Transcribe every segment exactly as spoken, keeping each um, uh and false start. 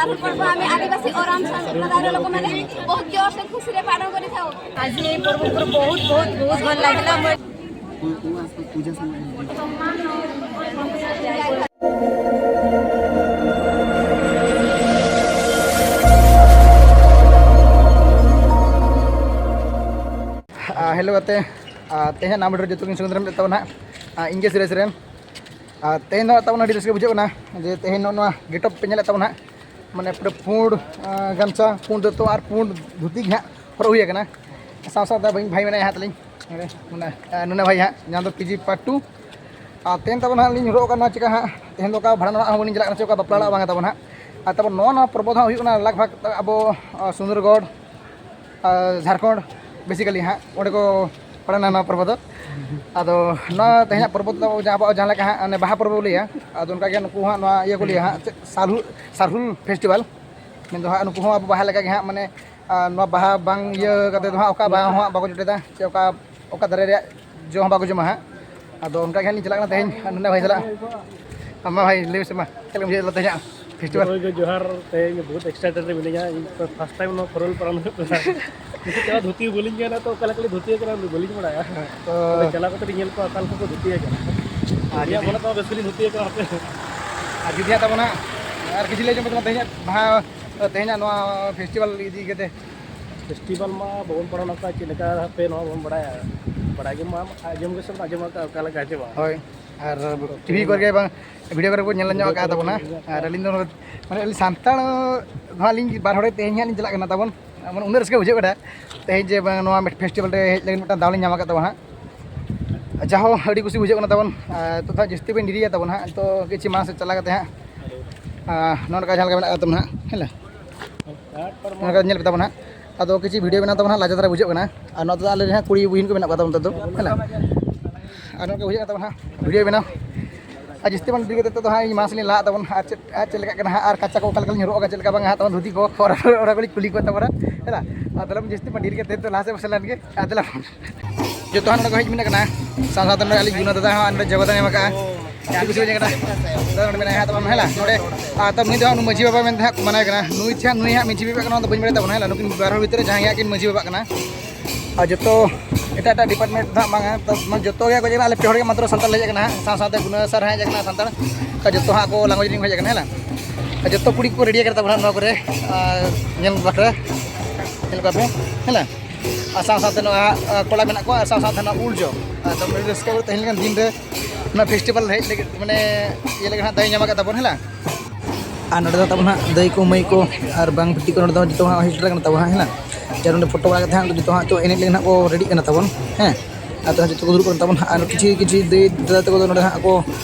पर्व हमें आदिवासी और राम संप्रदाय लोकमाने बहुत जोर से खुशी रे पालन करिथाउ। आज ये पर्व पर बहुत बहुत बहुत भल लागला। ᱦᱮᱞᱳ ᱜᱟᱛᱮ, ᱛᱮᱦᱮᱧ ᱱᱟᱣᱟ video ᱨᱮ ᱡᱚᱛᱚ ᱜᱮ ᱥᱟᱹᱜᱩᱱ ᱫᱟᱨᱟᱢ ᱛᱟᱵᱚᱱᱟ᱾ ᱤᱧ ᱜᱮ ᱥᱩᱨᱮᱥ ᱨᱮᱱ᱾ ᱟᱨ ᱛᱮᱦᱮᱧ ᱫᱚ ᱛᱟᱵᱚᱱ ᱟᱹᱰᱤ ᱨᱟᱹᱥᱠᱟᱹ ᱵᱩᱡᱷᱟᱹᱜ ᱠᱟᱱᱟ ᱡᱮ ᱛᱮᱦᱮᱧ ᱱᱚᱜᱼᱚ ᱱᱚᱣᱟ getup ᱯᱮ ᱧᱮᱞᱮᱫ ᱛᱟᱵᱚᱱᱟ ᱦᱟᱸᱜ, ᱢᱟᱱᱮ ᱯᱩᱨᱟᱹ ᱯᱩᱸᱰ, ᱟᱸ, ᱜᱟᱢᱪᱷᱟ, ᱯᱩᱸᱰ ᱫᱚᱛᱚ ᱟᱨ ᱯᱩᱸᱰ ᱫᱷᱩᱛᱤ ᱜᱮ ᱦᱟᱸᱜ ᱦᱚᱨᱚᱜ ᱦᱩᱭ ᱟᱠᱟᱱᱟ᱾ ᱥᱟᱶ ᱥᱟᱶᱛᱮ ᱵᱷᱟᱹᱭ, ᱵᱷᱟᱹᱭ ᱢᱮᱱᱟᱭᱟ ᱦᱟᱸᱜ ᱛᱟᱹᱞᱤᱧ, ᱢᱟᱱᱮ, ᱟᱸ, ᱱᱩᱱᱟ ᱵᱷᱟᱹᱭ ᱦᱟᱸᱜ, ᱡᱟᱦᱟᱸ ᱫᱚ ᱯᱤ ᱡᱤ part two᱾ ᱟᱨ ᱛᱮᱦᱮᱧ ᱛᱟᱵᱚᱱ ᱦᱟᱸᱜ ᱞᱤᱧ ᱦᱚᱨᱚᱜ ᱠᱟᱱᱟ ᱪᱮᱠᱟ ᱦᱟᱸᱜ, ᱛᱮᱦᱮᱧ ᱫᱚ ᱚᱠᱟ ᱵᱷᱟᱸᱰᱟᱱ ᱚᱲᱟᱜ ᱦᱚᱸ ᱵᱟᱹᱞᱤᱧ ᱪᱟᱞᱟᱜ ᱠᱟᱱᱟ, ᱪᱮ ᱚᱠᱟ ᱵᱟᱯᱞᱟ ᱚᱲᱟᱜ ᱵᱟᱝ ᱛᱟᱵᱚᱱ ᱦᱟᱸᱜ᱾ ᱟᱨ ᱛᱟᱵᱚᱱ ᱱᱚᱣᱟ, ᱱᱚᱣᱟ ᱯᱚᱨᱵᱚ ᱫᱚ ᱦᱟᱸᱜ ᱦᱩᱭᱩᱜ ᱠᱟᱱᱟ ᱞᱟᱜᱽ ᱵᱷᱟᱜᱽ ᱟᱵᱚ, ᱟᱸ, ᱥᱩᱱᱫᱚᱨᱜᱚᱲ, ᱟᱨ ᱡᱷᱟᱲᱠᱷᱚᱸᱰ basically ᱦᱟᱸᱜ ᱚᱸᱰᱮ ᱠᱚ ᱯᱟᱲᱟᱣᱱᱟ ᱱᱚᱣᱟ ᱯᱚᱨᱵᱚ ᱫᱚ᱾ ᱟᱫᱚ ᱱᱚᱣᱟ ᱛᱮᱦᱮᱧᱟᱜ ᱯᱚᱨᱵᱚ ᱫᱚ ᱡᱟᱦᱟᱸ ᱟᱵᱚᱣᱟᱜ ᱡᱟᱦᱟᱸ ᱞᱮᱠᱟ ᱦᱟᱸᱜ ᱚᱱᱮ ᱵᱟᱦᱟ ᱯᱚᱨᱵᱚ ᱵᱚ ᱞᱟᱹᱭᱟ, ᱟᱫᱚ ᱚᱱᱠᱟ ᱜᱮ ᱱᱩᱠᱩ ᱦᱟᱸᱜ ᱱᱚᱣᱟ ᱤᱭᱟᱹ ᱠᱚ ᱞᱟᱹᱭᱟ ᱦᱟᱸᱜ, ᱪᱮᱫ ᱥᱟᱨᱦᱩᱞ, ᱥᱟᱨᱦᱩᱞ festival ᱢᱮᱱᱫᱚ ᱦᱟᱸᱜ ᱱᱩᱠᱩ ᱦᱚᱸ ᱟᱵᱚ ᱵᱟᱦᱟ ᱞᱮᱠᱟ ᱜᱮ ᱦᱟᱸᱜ, ᱢᱟᱱᱮ, ᱟᱨ ᱱᱚᱣᱟ ᱵᱟᱦᱟ ᱵᱟᱝ ᱤᱭᱟᱹ ᱠᱟᱛᱮ ᱫᱚ ᱦᱟᱸᱜ ᱚᱠᱟ ᱵᱟᱦᱟ ᱦᱚᱸ ᱦᱟᱸᱜ ᱵᱟᱠᱚ ᱡᱚᱴᱮᱫᱟ, ᱪᱮ ᱚᱠᱟ, ᱚᱠᱟ ᱫᱟᱨᱮ ᱨᱮᱭᱟᱜ ᱡᱚ ᱦᱚᱸ ᱵᱟᱠᱚ ᱡᱚᱢᱟ ᱦᱟᱸᱜ᱾ ᱟᱫᱚ ᱚᱱᱠᱟ ᱜᱮ ᱦᱟᱸᱜ ᱞᱤᱧ ᱪᱟᱞᱟᱜ ᱠᱟᱱᱟ ᱛᱮᱦᱮᱧ ᱱᱩᱱᱟ ᱵᱷᱟᱹᱭ ᱥᱟᱞᱟᱜ᱾ ᱟᱢ ᱢᱟ ᱵᱷᱟᱹᱭ ᱞᱟᱹᱭ ᱢᱮᱥᱮ ᱢᱟ, ᱪᱮᱫ ᱞᱮᱠᱟᱢ ᱵᱩᱡᱷᱟᱹᱣ ᱮᱫᱟ ᱛᱮᱦᱮᱧᱟᱜ festival? ᱡᱚᱛᱚ ᱜᱮ ᱡᱚᱦᱟᱨ᱾ ᱛᱮᱦᱮᱧ ᱵᱚᱦᱩᱛ excited ᱨᱮ ᱢᱤᱱᱟᱹᱧᱟ᱾ ᱤᱧ first time ᱱᱚᱣᱟ ᱯᱷᱚᱨᱚᱞ ᱯᱟᱨᱟᱢ ᱦᱩᱭᱩᱜ ᱠᱟᱱᱟ᱾ ᱱᱤᱛᱚᱜ ᱪᱟᱞᱟᱣ ᱫᱷᱩᱛᱤ ᱵᱟᱹᱞᱤᱧ ᱜᱟᱱᱟ, ᱛᱚ ᱚᱠᱟ ᱞᱮᱠᱟ ᱞᱤᱧ ᱫᱷᱩᱛᱤ ᱟᱠᱟᱱᱟ ᱵᱟᱹᱞᱤᱧ ᱵᱟᱲᱟᱭᱟ᱾ ᱛᱚ ᱟᱫᱚ ᱪᱟᱞᱟᱣ ᱠᱟᱛᱮ ᱞᱤᱧ ᱧᱮᱞ ᱠᱚᱣᱟ ᱚᱠᱟ ᱞᱮᱠᱟ ᱠᱚ ᱫᱷᱩᱛᱤ ᱟᱠᱟᱱᱟ᱾ ᱟᱨ ᱟᱹᱞᱤᱧᱟᱜ ᱡᱩᱫᱤ ᱢᱚᱱᱮ ᱛᱮᱢᱟ ᱵᱮᱥ ᱜᱮᱞᱤᱧ ᱫᱷᱩᱛᱤ ᱟᱠᱟᱱᱟ ᱦᱟᱯᱮ᱾ ᱟᱨ ᱡᱩᱫᱤ ᱦᱟᱸᱜ ᱛᱟᱵᱚᱱ ᱦᱟᱸᱜ ᱟᱨ ᱠᱤᱪᱷᱩ ᱞᱟᱹᱭ ᱡᱚᱝ ᱠᱟᱱᱟ ᱛᱮᱦᱮᱧᱟᱜ ᱵᱟᱦᱟ, ᱛᱮᱦᱮᱧᱟᱜ ᱱᱚᱣᱟ festival ᱤᱫᱤ ᱠᱟᱛᱮ᱾ Festival ᱢᱟ ᱵᱟᱵᱚᱱ ᱯᱟᱲᱟᱣ ᱱᱟᱯᱟᱭ, ᱪᱮᱫ ᱞᱮᱠᱟ ᱦᱟᱯᱮ ᱱᱚᱣᱟ ᱵᱟᱵᱚᱱ ᱵᱟᱲᱟᱭᱟ᱾ ᱵᱟᱲᱟᱭ ᱜᱮ ᱢᱟ ᱟᱸᱡᱚᱢ ᱜᱮ ᱥᱮ ᱵᱚᱱ ᱟᱸᱡᱚᱢ ᱟᱠᱟᱫ ᱚᱠᱟ ᱞᱮᱠᱟ ᱦᱮᱸ ᱥᱮ ᱵᱟᱝ? ᱦᱳᱭ᱾ ᱟᱨ ᱴᱤᱵᱷᱤ ᱠᱚᱨᱮ ᱜᱮ ᱵᱟᱝ, video ᱠᱚᱨᱮ ᱠᱚ ᱧᱮᱞ ᱧᱚᱜ ᱟᱠᱟᱫ ᱛᱟᱵᱚᱱᱟ᱾ ᱟᱨ ᱟᱹᱞᱤᱧ ᱫᱚ ᱢᱟᱱᱮ ᱟᱹᱞᱤᱧ ᱥᱟᱱᱛᱟᱲ ᱫᱚ ᱦᱟᱸᱜ ᱞᱤᱧ ᱵᱟᱨ ᱦᱚᱲ ᱛᱮᱦᱮᱧ ᱦᱟᱸᱜ ᱞᱤᱧ ᱪᱟᱞᱟᱜ ᱠᱟᱱᱟ ᱛᱟᱵᱚᱱ᱾ ᱢᱟᱱᱮ ᱩᱱᱟᱹᱜ ᱨᱟᱹᱥᱠᱟᱹ ᱵᱩᱡᱷᱟᱹᱜ ᱠᱟᱱᱟ ᱛᱮᱦᱮᱧ ᱡᱮ ᱵᱟᱝ ᱱᱚᱣᱟ festival ᱨᱮ ᱦᱮᱡ ᱞᱟᱹᱜᱤᱫ ᱢᱤᱫᱴᱟᱝ ᱫᱟᱣ ᱞᱤᱧ ᱧᱟᱢ ᱟᱠᱟᱫ ᱛᱟᱵᱚᱱᱟ ᱦᱟᱸᱜ᱾ ᱡᱟᱦᱳ, ᱟᱹᱰᱤ ᱠᱩᱥᱤ ᱵᱩᱡᱷᱟᱹᱜ ᱠᱟᱱᱟ ᱛᱟᱵᱚᱱ᱾ ᱟᱨ ᱱᱤᱛᱚᱜ ᱫᱚ ᱦᱟᱸᱜ ᱡᱟᱹᱥᱛᱤ ᱵᱟᱹᱧ ᱰᱮᱨᱤᱭᱟ ᱛᱟᱵᱚᱱ ᱦᱟᱸᱜ, ᱱᱤᱛᱚᱜ ᱠᱤᱪᱷᱩ ᱢᱟᱲᱟᱝ ᱥᱮᱫ ᱪᱟᱞᱟᱣ ᱠᱟᱛᱮ ᱦᱟᱸᱜ, ᱟᱨ ᱱᱚᱜᱼᱚ ᱱᱚᱝᱠᱟ ᱡᱟᱦᱟᱸ ᱞᱮᱠᱟ ᱢᱮᱱᱟᱜ ᱟᱠᱟᱫ ᱛᱟᱵᱚᱱᱟ ᱦᱟᱸᱜ, ᱦᱮᱸ ᱞᱮ? ᱱᱚᱝᱠᱟ ᱧᱮᱞ ᱯᱮ ᱛᱟᱵᱚᱱ ᱦᱟᱸᱜ᱾ ᱟᱫᱚ ᱠᱤᱪᱷᱩ video ᱵᱮᱱᱟᱣ ᱛᱟᱵᱚᱱ ᱦᱟᱸᱜ, ᱞᱟᱡᱟ ᱫᱷᱟᱨᱟ ᱵᱩᱡᱷᱟᱹᱜ ᱠᱟᱱᱟ᱾ ᱟᱨ ᱱᱚᱣᱟ ᱫᱚ ᱟᱞᱮ ᱨᱮᱱ ᱦᱟᱸᱜ ᱠᱩᱲᱤ ᱵᱩᱦᱤᱱ ᱠᱚ ᱢᱮᱱᱟᱜ ᱠᱚᱣᱟ ᱛᱟᱵᱚᱱ ᱱᱤᱛᱚᱜ ᱫᱚ, ᱦᱮᱸ ᱞᱮ? ᱟᱨ ᱱᱚᱝᱠᱟ ᱵᱩᱡᱷᱟᱹᱜ ᱠᱟᱱ ᱛᱟᱵᱚᱱ ᱦᱟᱸᱜ video ᱵᱮᱱᱟᱣ᱾ ᱟᱨ ᱡᱟᱹᱥᱛᱤ ᱵᱟᱝ ᱰᱮᱨᱤ ᱠᱟᱛᱮ ᱱᱤᱛᱚᱜ ᱫᱚ ᱦᱟᱸᱜ ᱤᱧ ᱢᱟᱥᱠ ᱞᱤᱧ ᱞᱟᱦᱟᱜ ᱛᱟᱵᱚᱱ ᱟᱨ ᱪᱮᱫ, ᱟᱨ ᱪᱮᱫ ᱞᱮᱠᱟᱜ ᱠᱟᱱᱟ ᱦᱟᱸᱜ, ᱟᱨ ᱠᱟᱪᱟ ᱠᱚ ᱚᱠᱟ ᱞᱮᱠᱟ ᱞᱤᱧ ᱦᱚᱨᱚᱜ ᱟᱠᱟᱫ, ᱪᱮᱫ ᱞᱮᱠᱟ ᱵᱟᱝ ᱦᱟᱸᱜ, ᱛᱟᱵᱚᱱ ᱫᱷᱩᱛᱤ ᱠᱚ ᱚᱱᱟ ᱠᱚᱞᱤᱧ ᱠᱩᱞᱤ ᱠᱚᱣᱟ ᱛᱟᱵᱚᱱᱟ, ᱦᱮᱸ ᱞᱮ? ᱟᱨ ᱛᱟᱦᱚᱞᱮ ᱡᱟᱹᱥᱛᱤ ᱵᱟᱝ ᱰᱮᱨᱤ ᱠᱟᱛᱮ ᱱᱤᱛᱚᱜ ᱞᱟᱦᱟ ᱥᱮᱫ ᱵᱚᱱ ᱥᱮᱱ ᱞᱮᱱ ᱜᱮ᱾ ᱟᱨ ᱫᱮᱞᱟ ᱡᱚᱛᱚ ᱦᱟᱸᱜ ᱱᱚᱰᱮ ᱠᱚ ᱦᱮᱡ ᱢᱮᱱᱟᱜ ᱠᱟᱱᱟ, ᱥᱟᱶ ᱥᱟᱶᱛᱮ ᱱᱚᱰᱮ ᱟᱞᱮ ᱡᱩᱱᱟ ᱫᱟᱫᱟ ᱦᱚᱸ ᱟᱨ ᱱᱚᱰᱮ ᱡᱚᱜᱚᱫᱟᱱ ᱮᱢ ᱟᱠᱟᱫᱼᱟ᱾ ᱟᱹᱰᱤ ᱠᱩᱥᱤ ᱦᱩᱭ ᱠᱟᱱᱟ᱾ ᱛᱚ ᱱᱚᱰᱮ ᱢᱮᱱᱟᱭᱟ ᱦᱟᱸᱜ ᱛᱟᱵᱚᱱ ᱦᱮᱸ ᱞᱟ, ᱱᱚᱰᱮ ᱟᱨ ᱛᱚ ᱱᱩᱭ ᱫᱚ ᱦᱟᱸᱜ ᱱᱩᱭ ᱢᱟᱹᱡᱷᱤ ᱵᱟᱵᱟ ᱢᱮᱱᱛᱮ ᱦᱟᱸᱜ ᱠᱚ ᱢᱟᱱᱟᱣᱮ ᱠᱟᱱᱟ᱾ ᱱᱩᱭ ᱪᱮ ᱦᱟᱸᱜ ᱱᱩᱭ ᱦᱟᱸᱜ ᱢᱟᱹᱡᱷᱤ ᱵᱟᱵᱟ ᱠᱟᱱᱟ, ᱱᱚᱣᱟ ᱫᱚ ᱵᱟᱹᱧ ᱵᱟᱲᱟᱭ ᱛᱟᱵᱚᱱᱟ ᱦᱮᱸ ᱞᱟ, ᱱᱩᱠᱤᱱ ᱵᱟᱨ ᱦᱚᱲ ᱵᱷᱤᱛᱨᱤ ᱨᱮ ᱡᱟᱦᱟᱸᱭ ᱦᱟᱸᱜ ᱠᱤᱱ ᱢᱟᱹᱡᱷᱤ ᱵᱟᱵᱟ ᱠᱟᱱᱟ᱾ ᱟᱨ ᱡᱚᱛᱚ ᱮᱴᱟᱜ ᱮᱴᱟᱜ department ᱫᱚ ᱦᱟᱸᱜ ᱵᱟᱝᱟ, ᱛᱚ ᱢᱟᱱᱮ ᱡᱚᱛᱚ ᱜᱮ ᱠᱚ ᱦᱮᱡ ᱟᱠᱟᱱᱟ᱾ ᱟᱞᱮ ᱯᱮ ᱦᱚᱲ ᱜᱮ ᱢᱟᱛᱨᱚ ᱥᱟᱱᱛᱟᱲ ᱞᱮ ᱦᱮᱡ ᱟᱠᱟᱱᱟ ᱦᱟᱸᱜ, ᱥᱟᱶ ᱥᱟᱶᱛᱮ ᱜᱩᱱᱟᱹ sir ᱦᱚᱸ ᱦᱮᱡ ᱟᱠᱟᱱᱟ ᱥᱟᱱᱛᱟᱲ᱾ ᱛᱚ ᱡᱚᱛᱚ ᱦᱟᱸᱜ ᱟᱠᱚ language ᱨᱮᱱ ᱠᱚ ᱦᱮᱡ ᱟᱠᱟᱱᱟ ᱦᱮᱸ ᱞᱟ᱾ ᱟᱨ ᱡᱚᱛᱚ ᱠᱩᱲᱤ ᱠᱚᱠᱚ ready ᱟᱠᱟᱫ ᱛᱟᱵᱚᱱᱟ ᱱᱚᱣᱟ ᱠᱚᱨᱮ, ᱟᱨ ᱧᱮᱞ ᱵᱟᱠᱷᱨᱟ ᱧᱮᱞ ᱠᱚᱣᱟ ᱯᱮ ᱦᱮᱸ ᱞᱟ᱾ ᱟᱨ ᱥᱟᱶ ᱥᱟᱶᱛᱮ ᱱᱚᱣᱟ, ᱟᱨ ᱠᱚᱲᱟ ᱢᱮᱱᱟᱜ ᱠᱚᱣᱟ, ᱟᱨ ᱥᱟᱶ ᱥᱟᱶᱛᱮ ᱱᱚᱣᱟ ᱩᱞ ᱡᱚ, ᱟᱨ ᱫᱚᱢᱮ ᱨᱟᱹᱥᱠᱟᱹ ᱵᱚᱞᱮ ᱛᱮᱦᱮᱧ ᱞᱮᱠᱟᱱ ᱫᱤᱱ ᱨᱮ ᱱᱚᱣᱟ festival ᱨᱮ ᱦᱮᱡ ᱞᱟᱹᱜᱤᱫ ᱢᱟᱱᱮ ᱤᱭᱟᱹ ᱞᱟᱹᱜᱤᱫ ᱦᱟᱸᱜ ᱫᱟᱣ ᱧᱟᱢ ᱟᱠᱟᱫ ᱛᱟᱵᱚᱱ ᱦᱮᱸ ᱞᱟ᱾ ᱟᱨ ᱱᱚᱰᱮ ᱫᱚ ᱛᱟᱵᱚᱱ ᱦᱟᱸᱜ ᱫᱟᱹᱭ ᱠᱚ ᱢᱟᱹᱭ ᱠᱚ ᱟᱨ ᱵᱟᱝ ᱵᱤᱴᱤ ᱠᱚ ᱱᱚᱰᱮ ᱫᱚ ᱡᱚᱛᱚ ᱦᱟᱸᱜ ᱦᱮᱡ ᱥᱮᱴᱮᱨ ᱟᱠᱟᱱ ᱛᱟᱵᱚᱱᱟ ᱦᱮᱸ ᱞᱟ᱾ ᱡᱟᱦᱟᱸ ᱱᱚᱰᱮ ᱯᱷᱳᱴᱳ ᱵᱟᱲᱟ ᱠᱟᱛᱮ ᱦᱟᱸᱜ ᱡᱚᱛᱚ ᱦᱟᱸᱜ ᱛᱚ ᱮᱱᱮᱡ ᱞᱟᱹᱜᱤᱫ ᱦᱟᱸᱜ ᱠᱚ ready ᱠᱟᱱᱟ ᱛᱟᱵᱚᱱ ᱦᱮᱸ᱾ ᱟᱨ ᱛᱚ ᱦᱟᱸᱜ ᱡᱚᱛᱚ ᱠᱚ ᱫᱩᱲᱩᱵ ᱠᱟᱱ ᱛᱟᱵᱚᱱ ᱦᱟᱸᱜ, ᱟᱨ ᱠᱤᱪᱷᱩ ᱠᱤᱪᱷᱩ ᱫᱟᱹᱭ ᱫᱟᱫᱟ ᱛᱟᱠᱚ ᱫᱚ ᱱᱚᱰᱮ ᱦᱟᱸᱜ ᱠᱚ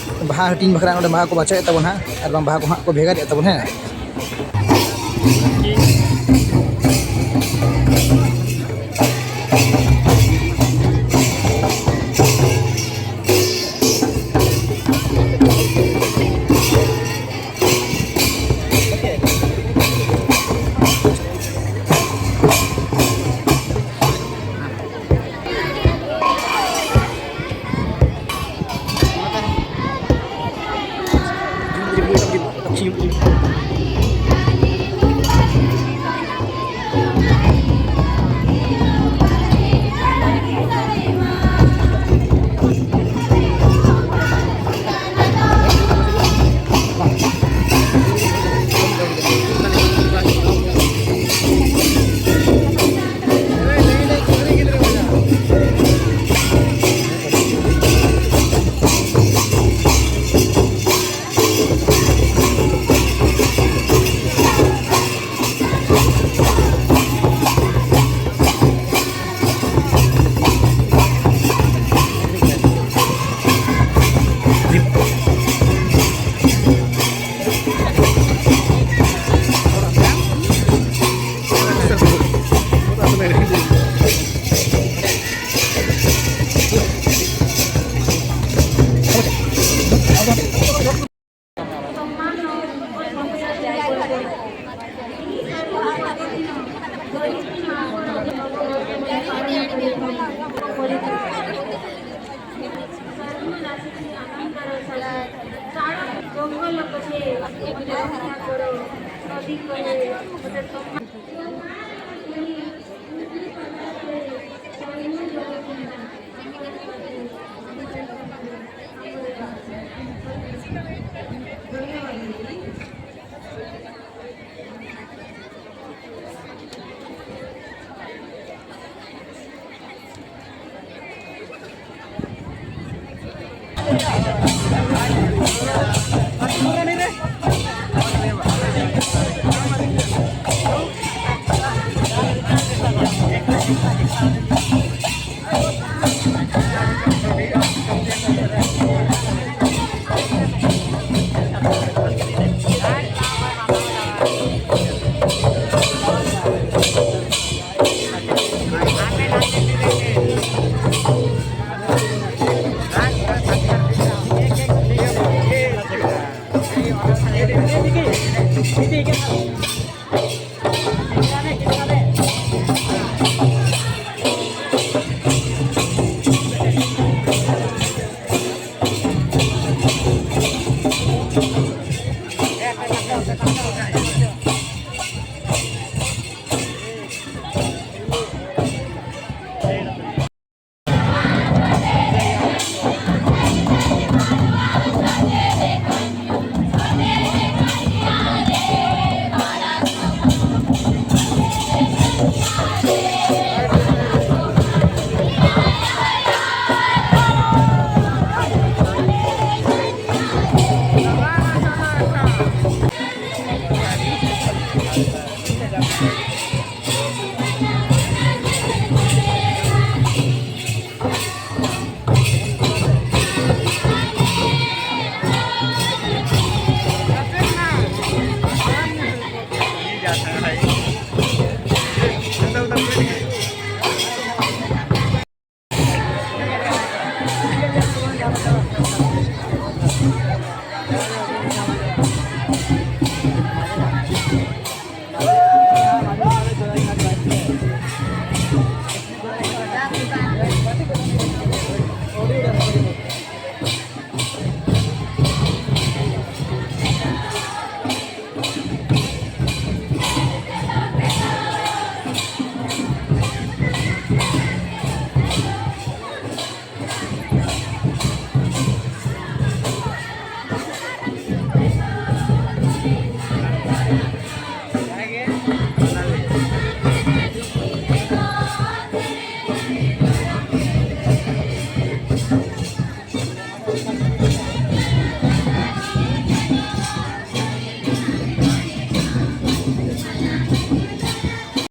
ᱵᱟᱦᱟ ᱦᱟᱹᱴᱤᱧ ᱵᱟᱠᱷᱨᱟ ᱱᱚᱰᱮ ᱵᱟᱦᱟ ᱠᱚ ᱵᱟᱪᱷᱟᱣᱮᱫ ᱛᱟᱵᱚᱱ ᱦᱟᱸᱜ, ᱟᱨ ᱵᱟᱝ ᱵᱟᱦᱟ ᱠᱚ ᱦᱟᱸᱜ ᱠᱚ ᱵᱷᱮᱜᱟᱨᱮᱫ ᱛᱟᱵᱚᱱ ᱦᱮᱸ᱾